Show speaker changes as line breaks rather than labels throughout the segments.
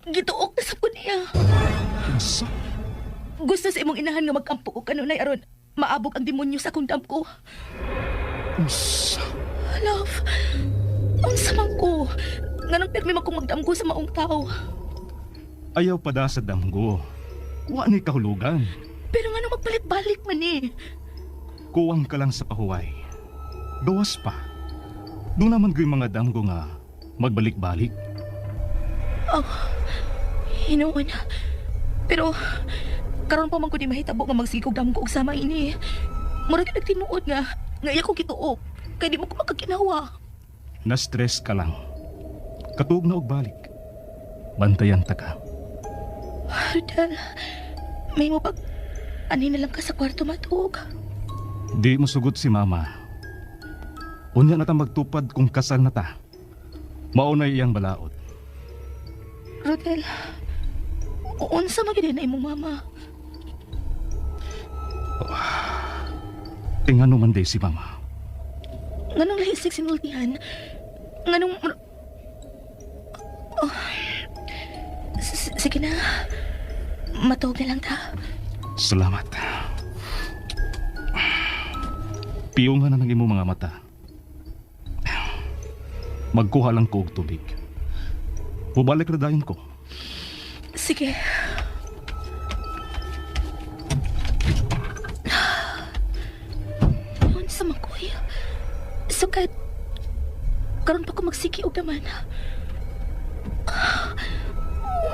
Gituok na sa ko niya.
Unsa?
Gusto sa imong inahan nga magkampo ko kanunay aron maabog ang demonyo sa akong damgo.
Unsa?
Love, unsa man ko? Nganong permi man kong magdamgo sa maong tao?
Ayaw pa da sa damgo. Wa ni kahulugan.
Pero nganong magpalit-balik man eh.
Kuwang ka lang sa pahuway. Gawas pa. Doon naman ko'y mga damgo nga magbalik-balik.
Oh, hinuon. Pero karon pa man ko di mahitabo nga magsigog damgo og sama ini. Murag gyud nagtinuod nga nga iya ko gituok kay di mo ko makaginawa.
Na-stress ka lang. Katuog na og balik. Bantayan ta ka.
Rodel, may mo pag ani na lang ka sa kwarto matuog.
Di mo sugot si mama. Unya na ta magtupad kung kasal na ta. Maunay iyang balaod.
Rodel, unsa man gyud na imong mama?
Tingano man day si mama.
Nganong lahi sig sinultihan? Nganong oh. Sige na. Matuog na lang ta.
Salamat. Piyungan na ng imong mga mata. Magkuha lang ko og tubig. Mubalik na dayon ko.
Sige. Unsa man ko eh. Sukad, karon pa ko magsiki og naman.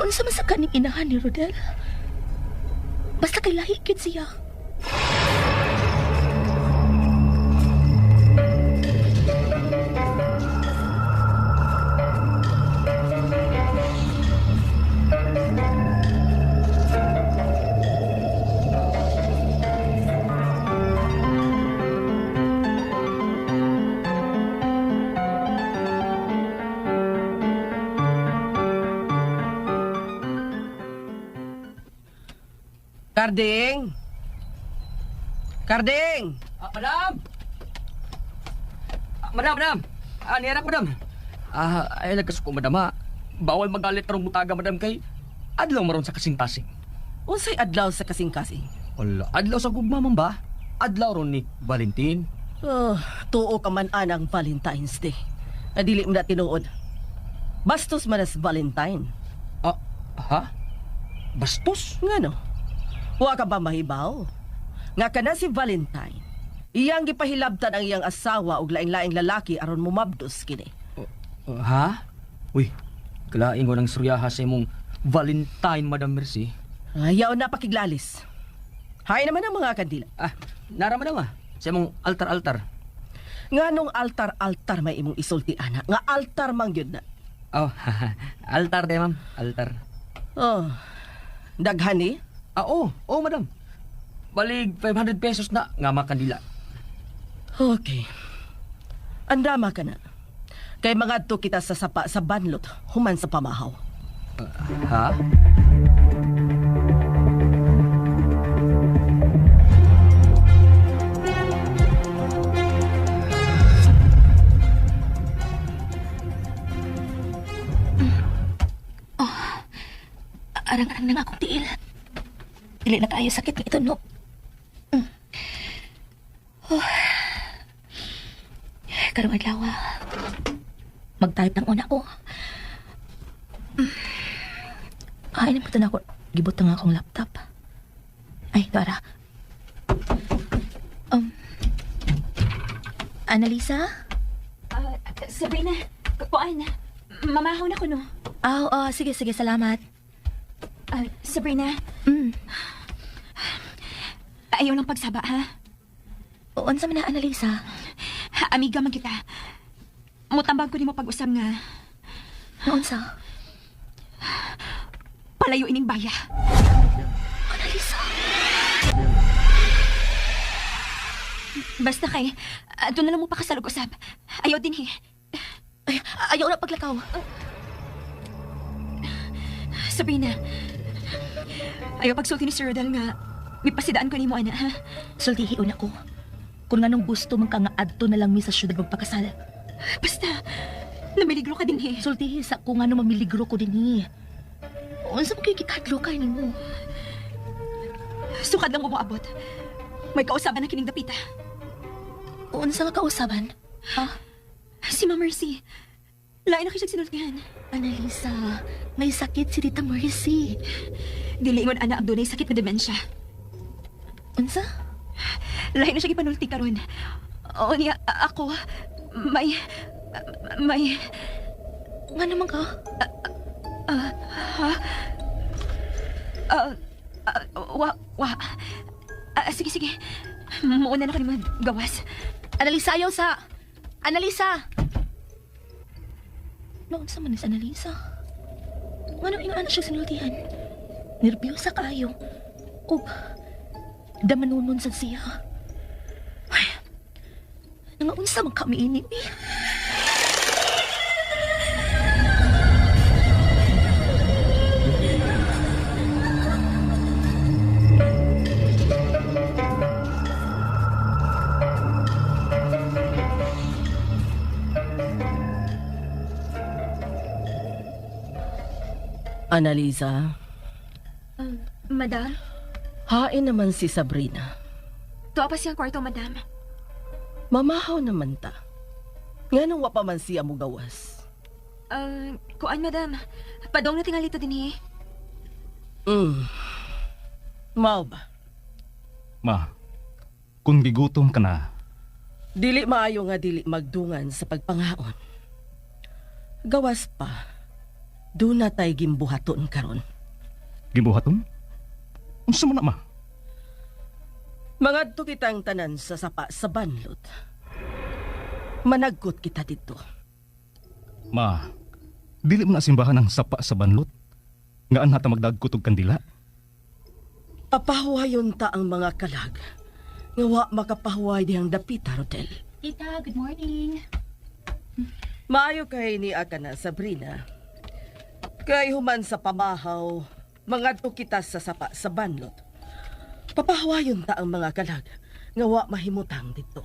Unsa man sa kaning inahan ni Rodel? Basta kay lahi gyud siya.
Karding! Karding!
Ah, madam! Ah, madam, madam! Ah, niyara ko, madam. Ah, ay nagkasuko, madam, ha. Bawal magalit tarong butaga, madam, kay adlaw maron sa kasing-kasing.
Unsay adlaw sa kasing-kasing?
Wala, adlaw sa gugma man ba? Adlaw ron ni Valentin.
Oh, tuo ka man anang Valentine's Day. Adili mo na tinuod. Bastos man as Valentine.
Ah, ha? Bastos?
Ngano? Wa ka ba mahibaw? Nga kana si Valentine. Iyang gipahilabtan ang iyang asawa og laing-laing lalaki aron mumabdos kini.
Ah, ha? Uy, kalain ko ng suryaha sa imong Valentine, Madam Mercy.
Ayaw na pakiglalis. Hay naman ang mga kandila.
Ah, nara, madam, ah. Sa imong altar-altar.
Nganong altar-altar may imong isulti ana? Nga altar man gyud na.
Oh, altar de, ma'am. Altar.
Oh. Daghan ni.
Ah, oo. Oh, madam. Balig 500 pesos na nga makandila.
Okay. Andama ka na. Kay mangadto kita sa sapa sa banlot, human sa pamahaw.
Ha?
Arang-arang na nga akong tiil. Dili na kaayo sakit nga ito, no? Mm. Oh. Karong adlaw, ah. Mag-type ng una ko. Mm. Ay, inimputan na ako. Gibot na nga akong laptop. Ay, Dora. Annalisa?
Ah, Sabrina, kuan. Mamahaw na ko, no?
Ah, oh, sige, sige, salamat.
Ah, Sabrina, ayaw lang pagsaba, ha?
Unsa man na, Annalisa?
Amiga man kita. Mutambag ko nimo pag-usab nga
Unsa?
palayo ining baya.
Annalisa?
Basta kay, doon na lang mo pakasalog usab. Ayaw din he.
Ay, ayaw na paglakaw.
Sabrina, ayaw pagsulti ni Sir Rodel nga may pasidaan ko nimo ana, ha?
Sultihi una ko. Kung anong gusto man ka nga adto na lang mi sa syudad magpakasal.
Basta, namiligro ka din he.
Sultihi sa kung ano mamiligro ko din eh. Unsa man kay gikadlokan nimo?
Sukad lang mo moabot. May kausaban na kining dapita.
Unsa nga kausaban? Ha?
Si Ma'am Mercy. Lain na kay siya sinultihan.
Annalisa, may sakit si Tita Mercy.
Dili ingon ana ang dunay sakit na demensya.
Unsa?
Lain na siya gipanulti karon. O niya, ako may may
Nga naman ka?
ah, wa wa. Ah, sige, sige. Muuna na kami gawas.
Annalisa, ayaw sa... Annalisa! Noon sa man ni si Annalisa? Nga nang inaan siya sinultihan? Nerbiyosa kaayo. Ug, damanunon sad siya. Ay, nangaunsa man kami ini, eh.
Annalisa,
Madam,
hain naman si Sabrina.
tuwa pa siyang kwarto, madam.
Mamahaw naman ta. Nganong wa pa man siya mugawas?
Kuan, madam. Padong na tingali to dinhi.
Mao ba?
Ma, kung gigutom ka na,
Dili maayo nga dili magdungan sa pagpangaon. Gawas pa. Doon na tay gimbuhaton karon.
Gibuhaton? Unsa man na, ma?
Mangadto kitang tanan sa sapa sa banlot. Managkot kita dito.
Ma, dili man na simbahan ang sapa sa banlot. Nga anha ta magdagkot og kandila.
Papahuwayon ta ang mga kalag. Nga wa makapahuway dihang dapita, Rodel.
Tita, good morning.
Maayo kay ni aka na, Sabrina. Kay human sa pamahaw, mangadto kita sa sapa sa banlot. Papahuwayon ta ang mga kalag. Nga wa mahimutang dito.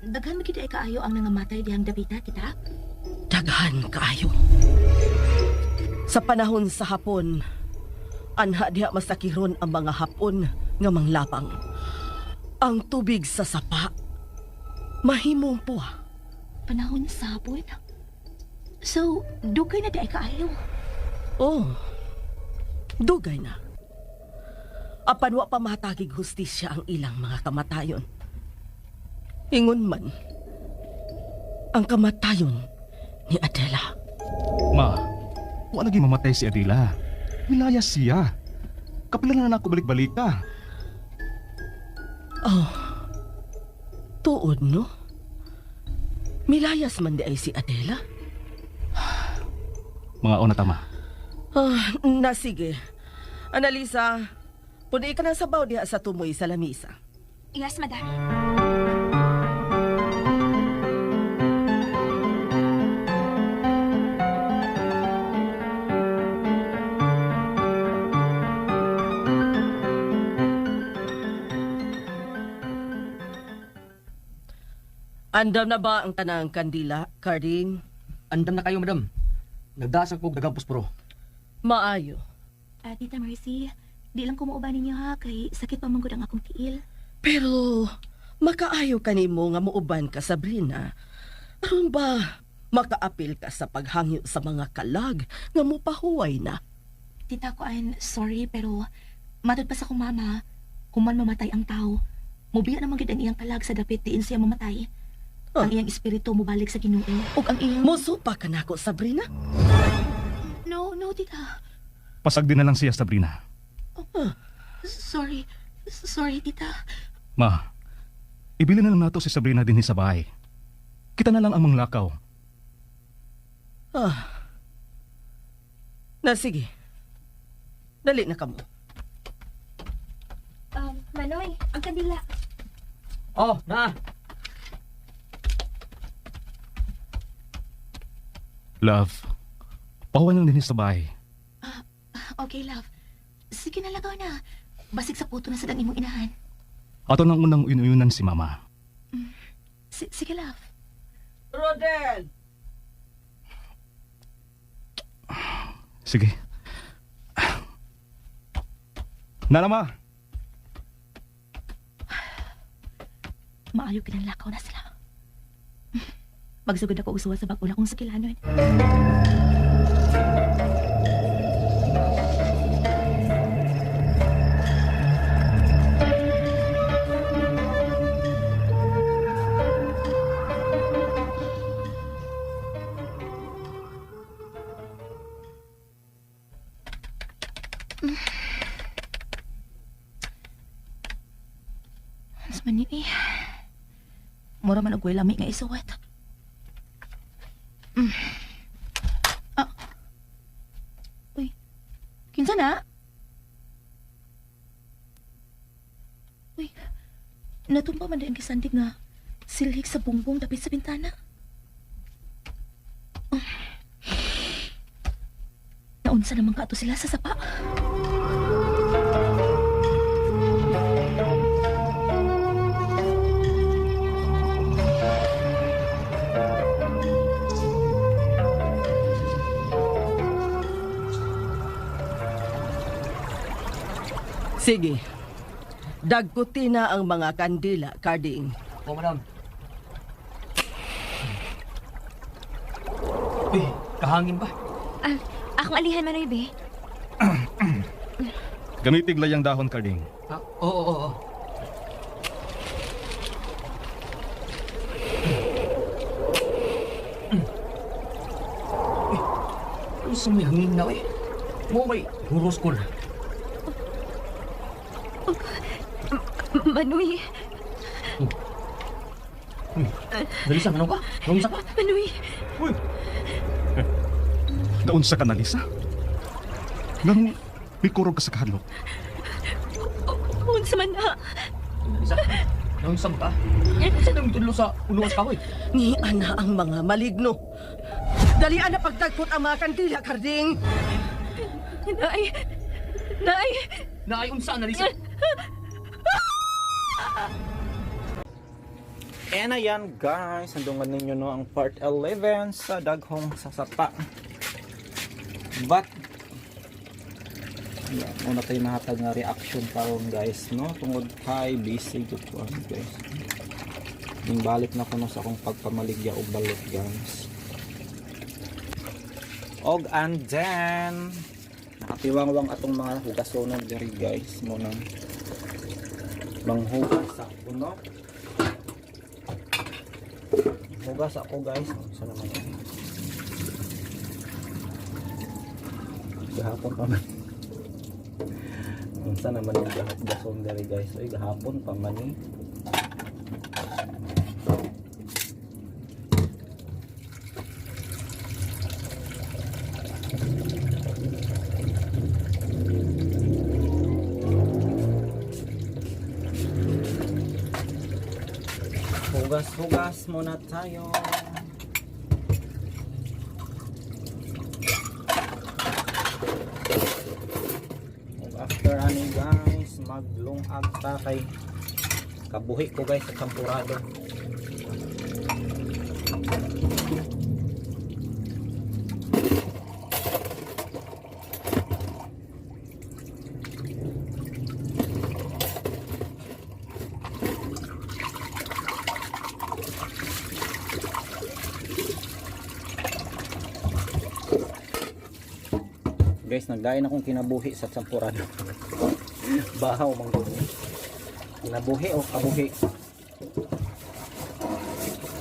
Daghan man gid ay kaayo ang nangamatay dihang dapita, tita.
Daghan kaayo. Sa panahon sa Hapon, anha diha masakiron ang mga Hapon nga manglapang. Ang tubig sa sapa, mahimong puwa.
Panahon sa hapon. So, dugay na di ay kaayo.
Oh, dugay na. Apan wa pa mahatagig hustisya ang ilang mga kamatayon. Ingon man, ang kamatayon ni Adela.
Ma, wa lagi mamatay si Adela. Milayas siya. Kapila na nako balik-balik ka.
Oh, tuod no? Milayas man di ay si Adela.
Mga ona tama.
Ah, na sige. Analisa, puni ka ng sabaw diha sa tumoy sa lamisa.
Yes, madam.
Andam na ba ang tanang kandila, Carding?
Andam na kayo, madam. Nagdasag ko dagang posporo.
Maayo.
Ah, Tita Mercy, di lang kumuuban ninyo ha, kay sakit pa man gud ang akong tiil.
Pero makaayo kanimo nga muuban ka, Sabrina. Aron ba makaapil ka sa paghangyo sa mga kalag nga mupahuway na?
Tita ko, I'm sorry, pero matod pa sa akong mama, human mamatay ang tao, mubiya naman gid ang iyang kalag sa dapit diin siya mamatay.
Ah.
Ang iyang espiritu mobalik sa Ginoo. Ug ang iyang...
Musupa ka nako, Sabrina.
No, no, tita.
Pasagdi na lang siya, Sabrina.
Sorry. Sorry, tita.
Ma, ibili na lang nato si Sabrina dinhi sa bahay. Kita na lang ang manglakaw.
Ah. Na sige. Dali na kamo.
Manoy, ang kandila.
Oh, na.
Love, pahuway na lang dinhi sa bahay.
Okay, love. Sige na, lagaw na. Basig sa puto na sa imong inahan.
Ato nang unang uyun-uyunan si Mama.
Sige, love.
Rodel!
Sige. Nana ma.
Maayo kinang lakaw na sila. Magsugod ako usuwa sa bag-o na kong sukilanon. Ano sa man ni eh? Mura man og lami nga isuwat. Ah. Uy. Kinsa na? Uy. Natumba man din gisandig nga silhik sa bungbong dapit sa bintana. Naunsa naman ka ato sila sa sapa.
Sige. Dagkuti na ang mga kandila, Carding.
Oo, madam. Uy, kahangin ba?
Ah, akong alihan, Manoy, be.
Gamitig layang dahon, Karding.
Ah, oo, oo, oo. Uy, ano sa may hangin na, eh? Mo may huros ko na.
Manoy,
Dali sa, ano ka? Ano sa ka?
Manoy.
Uy. Eh, naunsa ka na, Lisa? Nganong mikurog ka sa kahadlok?
Unsa man na.
Lisa, ano sa ka? Sa nang tudlo sa unuwas kahoy?
Ngian na ang mga maligno. Dalian na pagdagkot ang mga kandila, Carding.
Nay. Nay.
Naay unsa na, Lisa?
And ayan guys, sandungan ninyo no ang part 11 sa Daghong Sasapa. But, ayan, una tayo mahatag nga reaction karon guys no, tungod kay busy jud ko ano, guys. Ning balik na ko no sa akong pagpamaligya og balot guys. Og and then, nakatiwangwang atong mga hugasonon diri guys mo nang manghugas ako no. Hugas ako guys. Unsa naman yan? Gahapon pa man. Unsa naman yung gason diri guys. Uy, gahapon pa man eh. Hugas-hugas muna tayo. Ug after ani guys, maglungag ta kay kabuhi ko guys sa champurado. Guys, nagdain akong kinabuhi sa champurado. Bahaw mang gud. Kinabuhi o kabuhi?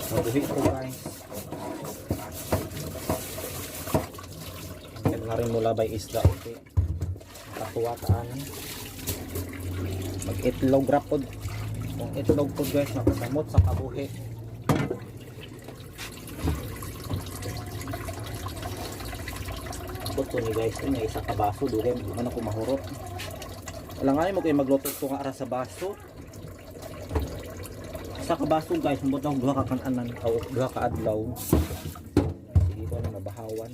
Kabuhi ko guys. Ang na rin mula by isda okay. Nakatuwa taan. Mag itlog ra pod. Kung itlog pod guys, makasamot sa kabuhi. Abot ko ni guys, nga isa ka baso, dugay man ako mahurot. Wala nga mo kayo magluto ko nga ara sa baso. Isa ka baso guys, mabot ako duha ka kananan o duha ka adlaw. Sige ko na mabahawan.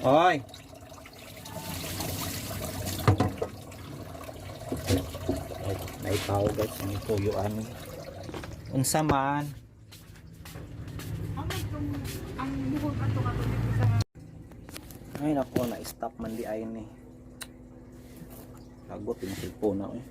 Hoy. Ay tao guys, ang ituyo ani. Unsa man? Ay nako, na-stop man di ay ni. Lagot yung cellphone na eh.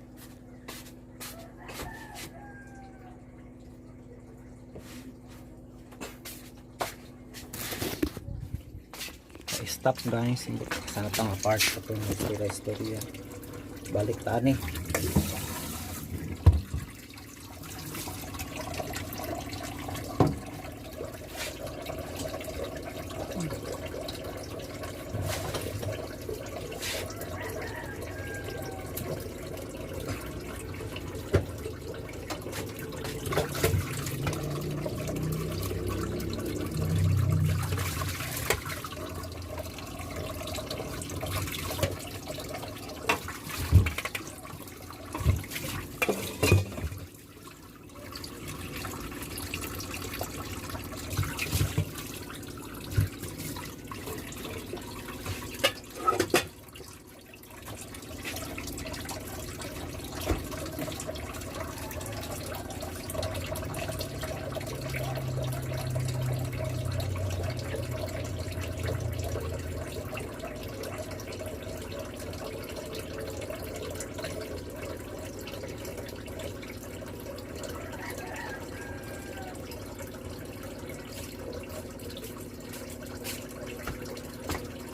Stop guys, sana tang part sa itong istorya istorya. Balik ta ni.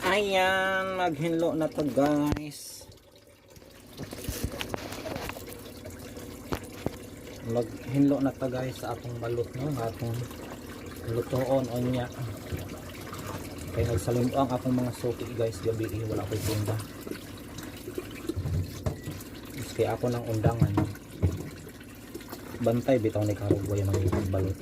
Ayan, maghinlo na to guys. Maghinlo na to guys sa atong balot, no, nga atong lutoon unya. Kay nagsalimbo ang akong mga suki guys gabi eh, wala ko'y tinda. Kaya ako ng undangan. Bantay bitaw ni karugway ang balot.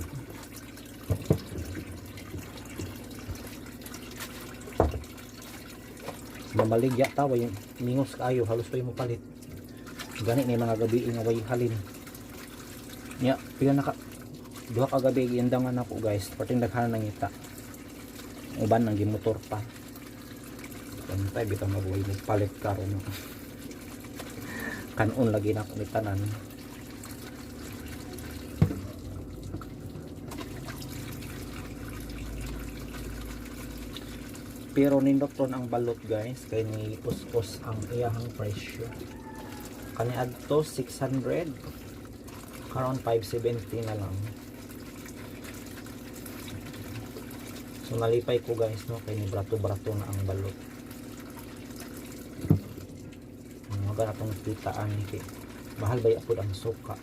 Mamaligya ta way mingos kaayo, halos pa mo palit gani ni mga gabi nga way halin nya. Pila na ka, duha ka gabi giindangan ako guys, perting daghan nang ngita, uban ang gimotor pa. Bantay bitaw magway palit karon, kanon lagi na ako ni tanan. Pero nindot ron ang balot guys kay ni us ang iyahang presyo. Kani adto 600, karon 570 na lang. So nalipay ko guys no, kay ni brato-brato na ang balot. Mga ganatong kitaan kay mahal ba yapod ang suka.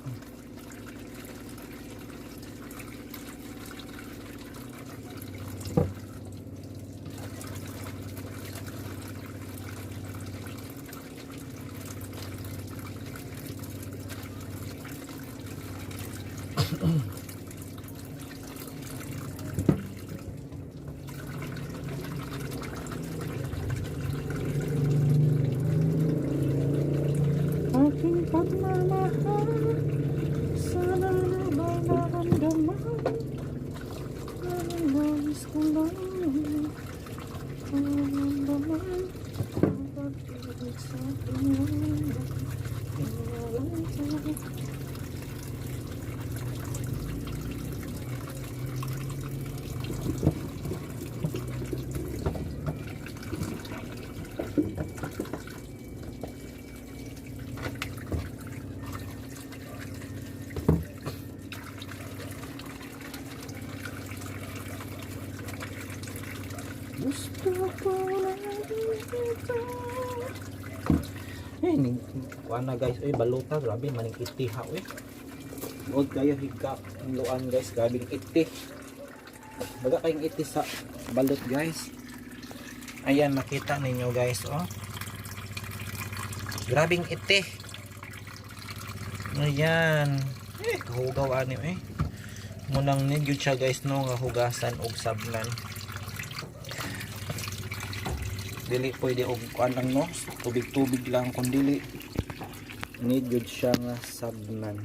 Aking pagmamahal, sana ba naramdaman? Ang nais ko lang maramdaman ang pag-ibig sa iyong. Gusto ko lang ito. Eh, ning kuan na guys, oy baluta grabe maning itiha oy. Muod kayo higap ang luan guys, grabe ng iti. Baga kayong iti sa balot guys. Ayan, makita ninyo guys, oh. Grabing iti. Ayan. Eh, kahugaw ani eh. Munang need yun siya guys no, nga hugasan og sabnan. Dili pwede og kuan lang no, tubig-tubig lang kun dili need yun siya nga sabnan.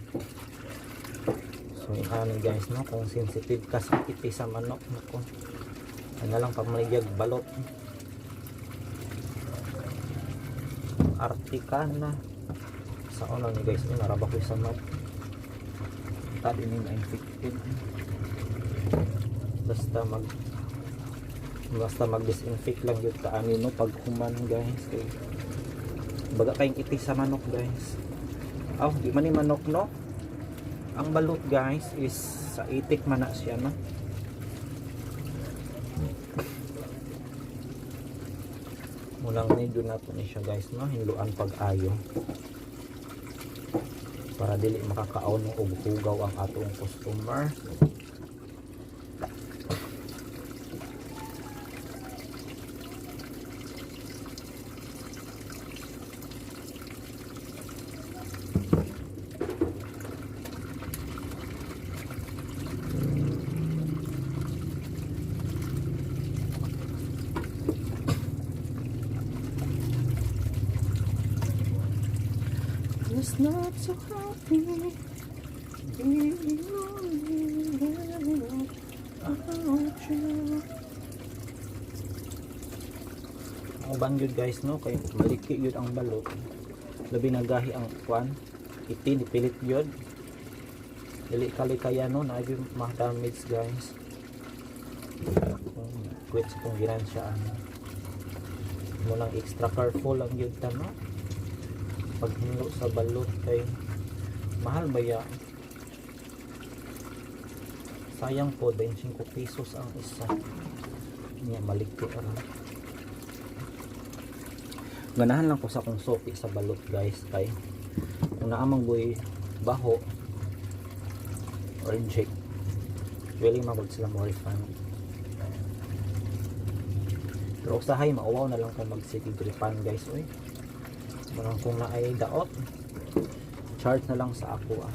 So ano guys no, kung sensitive ka sa iti sa manok, nako. Ano lang pag maligyag balot. Arte ka na. Sa lang ni guys, uy, naraba ko sa mat. Tadi ni na-infected. Basta mag-disinfect lang yun ta ani no pag human guys, kay baga kayong iti sa manok guys. Aw, di man ni manok no. Ang balot guys is sa itik man na siya no. Mulang medyo nato ni siya guys no, hinluan pag-ayo para dili makakaon og hugaw ang atong customer. It's not so happy being lonely without you. Ang uban yun guys no, kay maliki yun ang balot. Labi nagahi ang kwan, iti nipilit yun. Dili kalikaya no, na ma-damage guys. Kung quit sa kung ginansya ano. Munang extra careful lang yun ta no. Paghinlo sa balot kay mahal ba ya? Sayang po, 25 pesos ang isa. Nya maliki ra. Ganahan lang ko sa akong sopi sa balot guys kay kung naamang boy baho or reject, willing magod sila mo refund. Pero usahay mauwaw na lang kung magsige refund guys oy. Manang kung naay daot, charge na lang sa ako ah.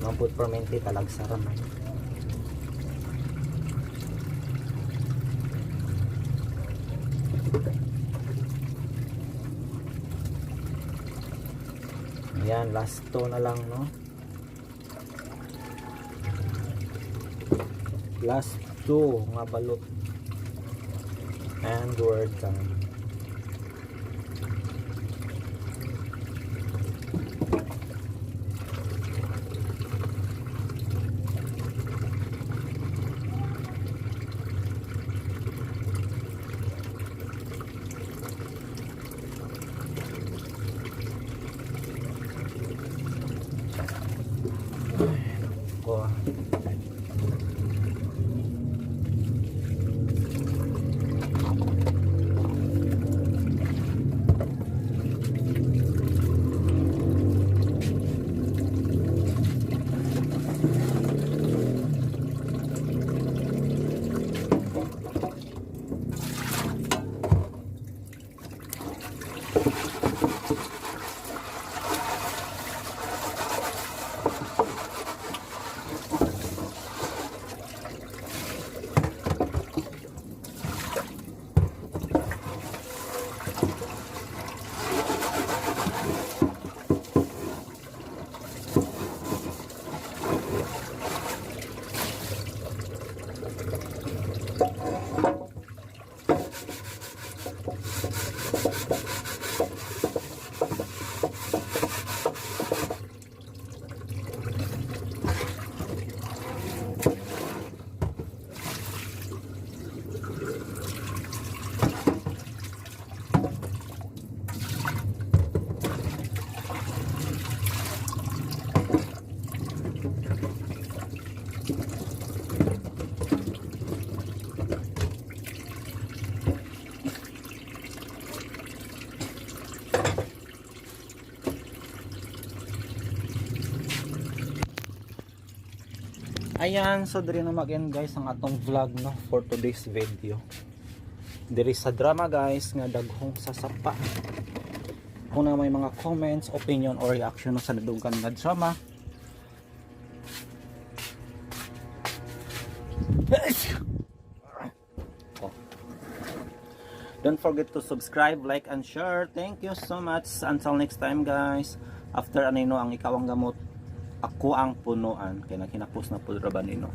Mamput permente talagsa ra man. Ayan, last two na lang no. Last two nga balot. And we're done. Ko. Ayan, so diri na mag-end guys ang atong vlog no for today's video. Diri sa drama guys nga daghong sa sapa. Kung na may mga comments, opinion or reaction no sa nadunggan nga drama. Oh. Don't forget to subscribe, like and share. Thank you so much. Until next time guys. After anino ang ikaw ang gamot, ako ang punuan. Kaya nakinapos na pud ra ba nino.